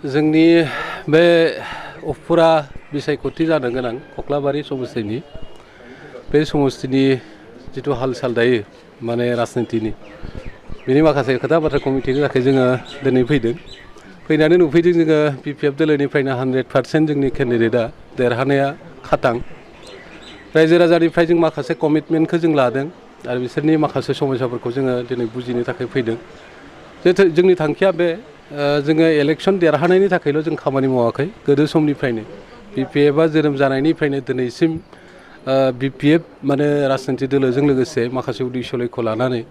जोंनि बे उफुरा बिसायख'थि जानो गोनां कक्लाबारि समस्तिनि बे समस्तिनि जिथु हाल साल दायो माने राजनितिनि बिनि माखासे खोथा बाथ्राखौ मिथिनो थाखाय जोङो दिनै फैनानै नुफैदों जोङो बिपिएफ दोलोनिफ्रायनो 100% जोंनि केन्डिडेटआ देरहानाया खातां रायजो राजानिफ्राय जों माखासे कमिटमेन्टखौ जों लादों आरो बिसोरनि माखासे समस्याफोरखौ जोङो दिनै बुजिनो थाखाय फैदों जोंनि थांखिया बे जोङो इलेक्सन देरहानायनि थाखायल' जों खामानि मावाखै गोदो समनिफ्रायनो बिपिएफआ जोनोम जानायनिफ्रायनो दिनैसिम बिपिएफ माने राजनिति दोलोजों लोगोसे माखासे उद्देश्य लक्ष्य लानानै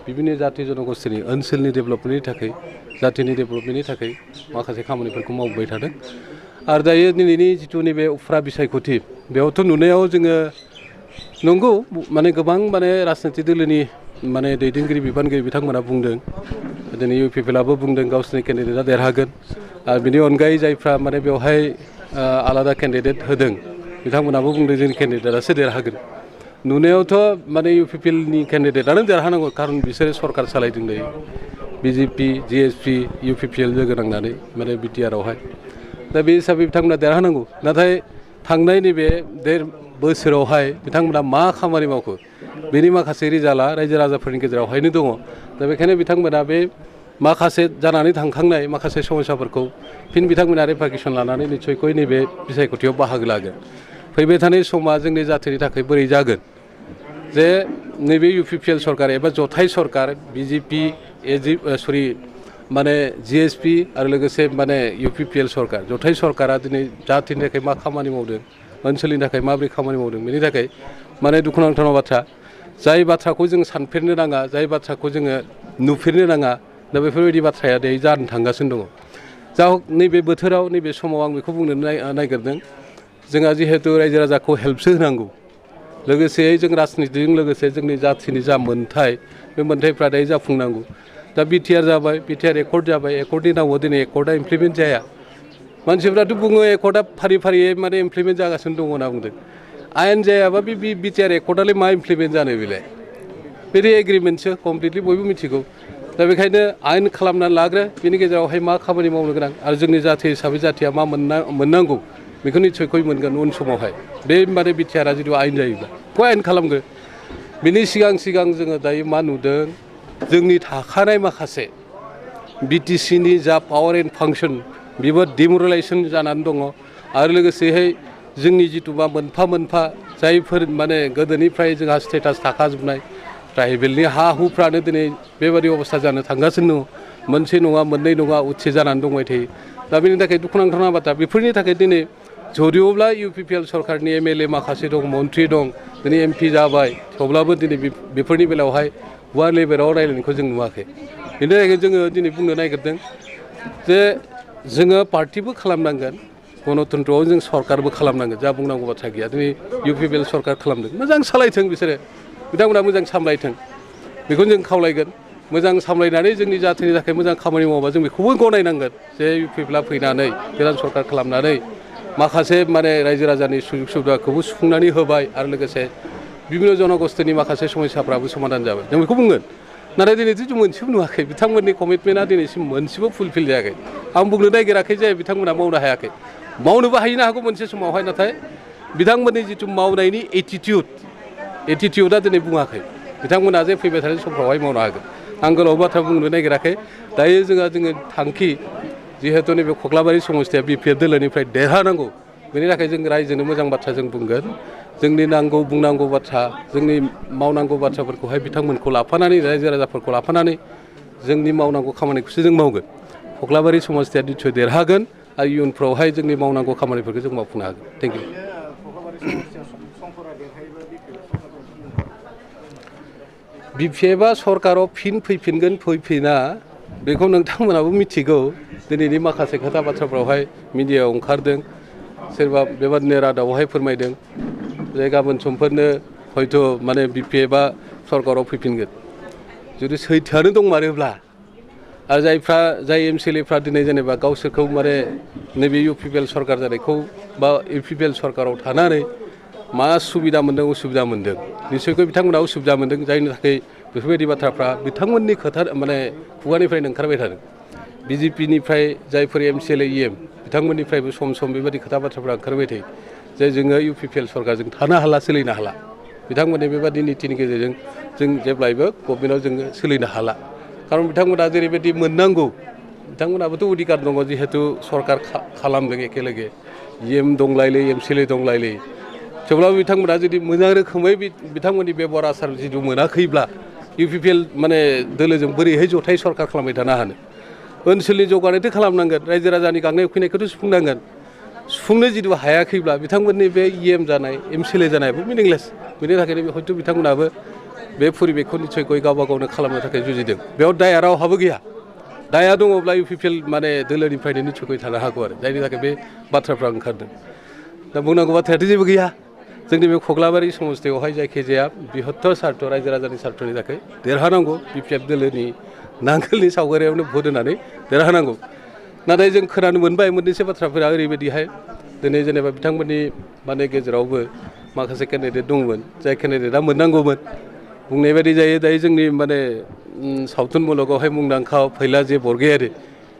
बिभिन्न जाति जनगोष्ठीनि ओनसोलनि डेभेलपमेन्टनि थाखाय जातिनि डेभेलपमेन्टनि थाखाय माखासे खामानिफोरखौ मावबाय थादों आरो दायो दिनैनि जिथु नैबे उफ्रा बिसायख'थि बेयावथ' नुनायाव जोङो नंगौ माने गोबां माने राजनिति दोलोनि माने दैदेनगिरि बिबानगिरि बिथांमोना बुंदों दिनै इउपिपिएलआबो बुंदों गावसोरनि केन्डिडेटआ देरहागोन आरो बिनि अनगायै जायफ्रा माने बेवहाय आलादा केन्डिडेट होदों बिथांमोनाबो बुंदों जोंनि केन्डिडेटआसो देरहागोन नुनायावथ' माने इउपिपिएलनि केन्डिडेटआनो देरहानांगौ खारन बिसोरो सरकार सालायदों दायो बिजेपि जिएसपि इउपिपिएल लोगो नांनानै माने बिटिआरआवहाय दा बे हिसाबै बिथांमोना देरहानांगौ नाथाय थांनाय नैबे बोसोरावहाय बिथांमोना मा खामानि मावखो बेनि माखासे रिजाल्टआ रायजो राजाफोरनि गेजेरावहायनो दङ दा बेखायनो बिथांमोना बे माखासे जानानै थांखांनाय माखासे समस्याफोरखौ फिन बिथांमोना रेपाकेसन लानानै निस्सयকৈ नैबे बिसायख'थियाव बाहागो लागोन फैबाय थानाय समा जोंनि जाथिनि थाखाय बोरै जागोन जे नैबे इउपिपिएल सरकार एबा जथाय सरकार बिजेपि माने जिएसपि आरो लोगोसे माने इउपिपिएल सरकार जथाय सरकारा दिनै जातिनि थाखाय मा खामानि मावदों ओनसोलनि थाखाय माबोरै खामानि मावदों बेनि थाखाय माने दुखुनांथाव बाथ्रा जाय बाथ्राखौ जों सानफेरनो नाङा जाय बाथ्राखौ जोङो नुफेरनो नाङा दा बेफोरबायदि बाथ्राया दायो जानो थांगासिनो दङ जा नैबे बोथोराव नैबे समाव आं बेखौ बुंनो नागिरदों जोंहा जिहेतु रायजो राजाखौ हेल्पसो होनांगौ लोगोसे जों राजनितिजों लोगोसे जोंनि जाथिनि जा मोन्थाय बे मोन्थायफ्रा दायो जाफुंनांगौ दा बिटिआर जाबाय बिटिआर एकर्ड जाबाय एकर्डनि नामाव दिनै एकर्डआ इमप्लिमेन्ट जाया मानसिफ्राथ' बुङो एकर्डआ फारि फारियै माने इमप्लिमेन्ट जागासिनो दङ होनना बुंदों आयेन जायाबा बे बिटिआर एकर्डआलाय मा इमप्लिमेन्ट जानो बेलाय बे एग्रिमेन्टसो कमप्लिटलि बयबो मिथिगौ दा बेखायनो आयेन खालामनानै लाग्रो बेनि गेजेरावहाय मा खामानि मावनो गोनां आरो जोंनि जाथि हिसाबै जाथिया मा मोननांगौ बेखौ निस्सयखौ मोनगोन उन समावहाय बे माने बिटिआरआ जुदि आयेन जायोब्ला बेखौ आयेन खालामगोन बिनि सिगां जोङो दायो मा नुदों जोंनि थाखानाय माखासे बिटिसिनि जा पावार एन्ड फांसन बेबो डिमरेलाइजेसन जानानै दङ आरो लोगोसेहाय जोंनि जिथुबा मोनफा मोनफा जायफोर माने गोदोनिफ्राय जोंहा स्टेटास थाखाजोबनाय ट्राइबेलनि हा हुफ्रानो दिनै बेबादि अबस्था जानो थांगासिनो दङ मोनसे नङा मोननै नङा उथ्से जानानै दंबाय थायो दा बेनि थाखाय दुखुनांथावना बाथ्रा बेफोरनि थाखाय दिनै जदिअब्ला इउपिपिएल सरकारनि एमएलए माखासे दं मन्थ्रि दं दिनै एमपि जाबाय थेवब्लाबो दिनै बेफोरनि बेलायावहाय गुवार लेभेलाव रायलायनायखौ जों नुवाखै बेनि थाखाय जोङो दिनै बुंनो नागिरदों जे जोङो पार्टिबो खालामनांगोन गणतन्त्रआव जों सरकारबो खालामनांगोन जा बुंनांगौ बाथ्रा गैया दिनै इउपिपिएल सरकार खालामदों मोजां सालायथों बिसोरो बिथांमोना मोजां सामलायथों बेखौनो जों खावलायगोन मोजां सामलायनानै जोंनि जाथिनि थाखाय मोजां खामानि मावोबा जों बेखौबो गनायनांगोन जे इउपिपिएलआ फैनानै गोदान सरकार खालामनानै माखासे माने रायजो राजानि सुजुग सुबिदाखौबो सुफुंनानै होबाय आरो लोगोसे बिभिन्न जनगोष्ठीनि माखासे समस्याफ्राबो समाधान जाबाय जों बेखौ बुंगोन नाथाय दिनैथ' जों मोनसेबो नुवाखै बिथांमोननि कमिटमेन्टआ दिनैसिम मोनसेबो फुलफिल जायाखै आं बुंनो नागिराखै जे बिथांमोना मावनो हायाखै मावनोबो हाहैनो हागौ मोनसे समावहाय नाथाय बिथांमोननि जिथु मावनायनि एटिटिउडआ दिनै बुङाखै बिथांमोना जे फैबाय थानाय समफ्रावहाय मावनो हागोन आं गोलाव बाथ्रा बुंनो नागिराखै दायो जोङो थांखि जिहेतु नैबे कक्लाबारि समस्तिया बिपिएफ दोलोनिफ्राय देरहानांगौ बेनि थाखाय जों रायजोनो मोजां बाथ्रा जों बुंगोन जोंनि नांगौ बुंनांगौ बाथ्रा जोंनि मावनांगौ बाथ्राफोरखौहाय बिथांमोनखौ लाफानानै रायजो राजाफोरखौ लाफानानै जोंनि मावनांगौ खामानिखौसो जों मावगोन कक्लाबारि समस्तिया निस्सय देरहागोन आरो इयुनफ्रावहाय जोंनि मावनांगौ खामानिफोरखौ जों मावफुंनो हागोन थेंक इउ बिपिएफआ सरकाराव फिन फैफिनगोन फैफिना बेखौ नोंथांमोनाबो मिथिगौ दिनैनि माखासे खोथा बाथ्राफ्रावहाय मिडियायाव ओंखारदों सोरबा बेबादिनो रादाबावहाय फोरमायदों जे गाबोन समफोरनो हयथ' माने बिपिएफआ सरकाराव फैफिनगोन जुदि सैथोआनो दंमारोब्ला आरो जाय एमसिएलएफ्रा दिनै जेनेबा गावसोरखौ माने नैबे इउपिपिएल सरकार जानायखौ बा इउपिपिएल सरकाराव थानानै मा सुबिदा मोन्दों उसुबिदा मोन्दों निस्सयকৈ बिथांमोना उसुबिदा मोन्दों जायनि थाखाय बेफोरबायदि बाथ्राफ्रा बिथांमोननि खोथा माने खुगानिफ्रायनो ओंखारबाय थादों बिजेपिनिफ्राय जायफोर एमसिएलए इएम बिथांमोननिफ्रायबो सम सम बेबायदि खोथा बाथ्राफोरा ओंखारबाय थायो जे जोङो इउपिपिएल सरकारजों थानो हाला सोलिनो हाला बिथांमोननि बेबायदि नीतिनि गेजेरजों जों जेब्लायबो गभर्नमेन्टआव जोङो सोलिनो हाला खारन बिथांमोना जेरैबायदि मोननांगौ बिथांमोनाबोथ' अधिकार दङ जिहेतु सरकार खालामदों एखेलगे इएम दंलायलै एमसिएलए दंलायलै थेवब्लाबो बिथांमोना जुदि मोजां रोखोमै बिथांमोननि बेबहार आसार जिथु मोनाखैब्ला इउपिपिएल माने दोलोजों बोरैहाय जथाय सरकार खालामबाय थानो हानो ओनसोलनि जौगानायथ' खालामनांगोन रायजो राजानि गांनाय उखैनायखौथ' सुफुंनांगोन सुफुंनो जिथु हायाखैब्ला बिथांमोननि बे इएम जानाय एमसिएलए जानायाबो मिनिंलेस बेनि थाखायनो हयथ' बिथांमोनाबो बे परिबेखखौ निस्सय गावबा गावनो खालामनो थाखाय जुजिदों बेयाव दाया रावहाबो गैया दाया दङब्ला इउपिपिएल माने दोलोनिफ्रायनो निस्सय थानो हागौ आरो जायनि थाखाय बे बाथ्राफ्रा ओंखारदों दा बुंनांगौ बाथ्रायाथ' जेबो गैया जोंनि बे कक्लाबारि समस्थियावहाय जायखिजाया बृहत्तर सार्थ रायजो राजानि सार्थनि थाखाय देरहानांगौ बिपिएफ दोलोनि नांगोलनि सावगारियावनो भट होनानै देरहानांगौ नाथाय जों खोनानो मोनबाय मोननैसो बाथ्राफोरा ओरैबायदिहाय दिनै जेनेबा बिथांमोननि माने गेजेरावबो माखासे केन्डिडेट दंमोन जाय केन्डिडेटआ मोननांगौमोन बुंनाय बायदि जायो दायो जोंनि माने सावथुन मुलुगावहाय मुंदांखा फैलाजे बरगयारी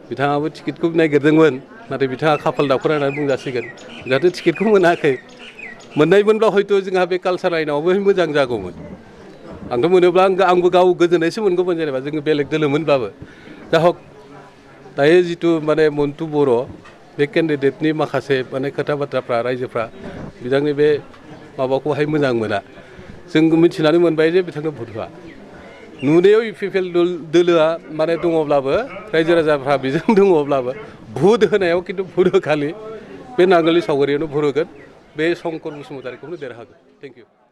बिथाङाबो टिकेटखौ नागिरदोंमोन नाथाय बिथाङा खाफाल दाखुरा होननानै बुंजासिगोन जाहाथे टिकेटखौ मोनाखै मोननायमोनब्ला हयथ' जोंहा बे कालचार लाइनावबो मोजां जागौमोन आंथ' मोनोब्ला आंबो गाव गोजोननायसो मोनगौमोन जेनेबा जोङो बेलेग दोलोमोनब्लाबो दा हक दायो जिथु माने मन्टु बर' बे केन्डिडेटनि माखासे माने खोथा बाथ्राफ्रा रायजोफ्रा बिथांनि बे माबाखौहाय मोजां मोना जों मिथिनानै मोनबाय जे बिथांनो भट होआ नुनायाव इउपिपिएल दोलोआ माने दङब्लाबो रायजो राजाफ्रा बेजों दङब्लाबो भट होनायाव खिन्थु भट होखालि बे नांगोलनि सावगारियावनो भट होगोन बे शंकर बसुमतारीखौनो देरहागोन थेंक इउ